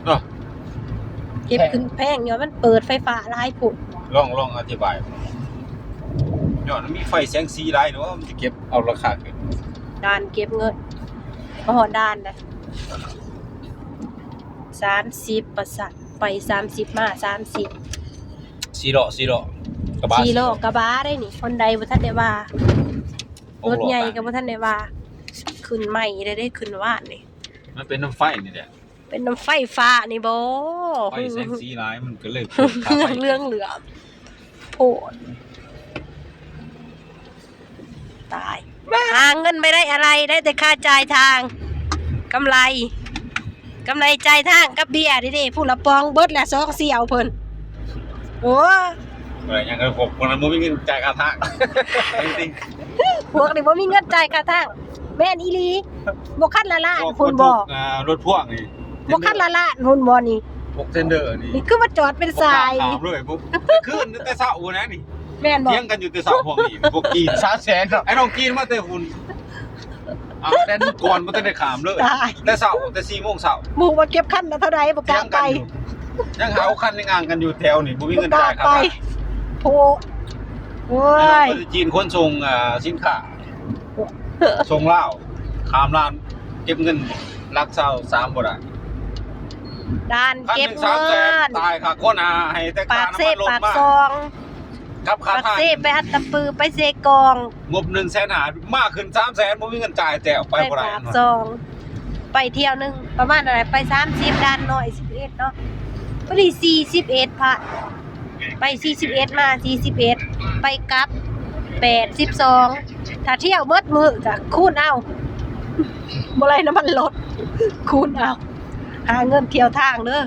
ເນາະ ເກັບຂຶ້ນແພງ ຍ້ອນມັນເປີດໄຟຟ້າຫຼາຍໂພດ. ລອງ ລອງອະທິບາຍ ຍ້ອນມັນມີໄຟແສງສີຫຼາຍເນາະ ມັນຈະເກັບເອົາລາຄາຂຶ້ນ. ດ່ານເກັບເງິນ ມາຮອດດ່ານແລ້ວ ສາມສິບ ປະສາດ ໄປສາມສິບ ມາສາມສິບ. ສີ່ລໍ້ ສີ່ລໍ້ ກະບະ ສີ່ລໍ້ ສີ່ລໍ້ ກະບະໄດ໋ນີ້. ຮອນໄດບໍ່ທັນໄດ້ວ່າ ລົດໃຫຍ່ກໍບໍ່ທັນໄດ້ວ່າ. ຂຶ້ນໃໝ່ໄດ້ ໄດ້ຂຶ້ນວານນີ້. ມັນເປັນນຳໄຟນີ້ແຫຼະ. ເປັນນຳໄຟຟ້ານີ້ບໍ? ໄຟແສງສີຫຼາຍ ມັນກໍເລີຍເຫຼືອງໆ ໂພດ. ຕາຍ ຫາເງິນໄປໄດ້ອະໄລ ໄດ້ແຕ່ຄ່າຈ່າຍທາງ ກຳໄລ ກຳໄລຈ່າຍທາງກັບເບຍເດ້ໆ. ຜູ້ລະປອງເບິດແລ້ວ ສອງສ່ຽວເພິ່ນ. ໂອ້ຍ ບໍ່ໄດ້ຫຍັງກັນ ພວກພວກນັ້ນບໍ່ມີເງິນຈ່າຍຄ່າທາງ ຈິງໆ. ພວກນີ້ບໍ່ມີເງິນຈ່າຍຄ່າທາງ ແມ່ນອີ່ຫຼີ. ບໍ່ຄັນລະລ້ານພຸ້ນບໍ? ອ່າ ລົດພວງນີ້ ບໍ່ຄັນລະລ້ານພຸ້ນບໍນີ້? ພວກເທຣນເດີນີ້ ນີ້ຄືມາຈອດເປັນສາຍ ຂ້າມເລີຍ. ພວກຄືນແຕ່ເຊົ້າພຸ້ນນະນີ້. ແມ່ນບໍ່? ຖຽງກັນຢູ່ແຕ່ເຊົ້າພວກນີ້ ພວກຈີນ ສາມແສນເນາະ. ໄອ້ນ້ອງຈີນມາແຕ່ພຸ້ນ ອ່າ ແດນມັງກອນບໍ່ທັນໄດ້ຂ້າມເລີຍ. ຕາຍ ແຕ່ເຊົ້າ ແຕ່ສີ່ໂມງເຊົ້າ ບໍ່ຮູ້ວ່າເກັບຄັນລະເທົ່າໃດ ບໍ່ກ້າໄປ. ຍັງຫາຄັນຍັງອ່າງກັນຢູ່ແຖວນີ້ ບໍ່ມີເງິນຈ່າຍຄ່າ. ໂອ້ ໂອ້ຍ ຈີນຂົນສົ່ງ ອ່າ ສິນຄ້າ ສົ່ງລາວ ຂ້າມລາວ ເກັບເງິນຫຼັກຊາວສາມບໍ່ໄດ້. ດ່ານເກັບເງິນ ຕາຍຄ່າຄົນຫາ ໃຫ້ແຕ່ຄ່ານ້ຳມັນລົດມາ ປາກເຊ ປາກຊ່ອງ ກັບຄ່າທາງ ປາກເຊໄປອັດຕະປື ໄປເຊກອງ ງົບໜຶ່ງແສນຫ້າ ມາຂຶ້ນສາມແສນ ບໍ່ມີເງິນຈ່າຍແລ້ວ ໄປບໍ່ໄດ້. ປາກຊ່ອງ ໄປທ່ຽວໜຶ່ງປະມານເທົ່າໃດ? ໄປສາມສິບ ດ່ານໜ້ອຍສິບເອັດເນາະ ພໍດີສີ່ສິບເອັດພັນ ໄປສີ່ສິບເອັດ ມາສີ່ສິບເອັດ ໄປກັບແປດສິບສອງ. ຖ້າທ່ຽວເບິດມື້ກະຄູນເອົາ ບໍ່ໄລ່ນ້ຳມັນລົດ ຄູນເອົາ ຫາເງິນທ່ຽວທາງເດີ.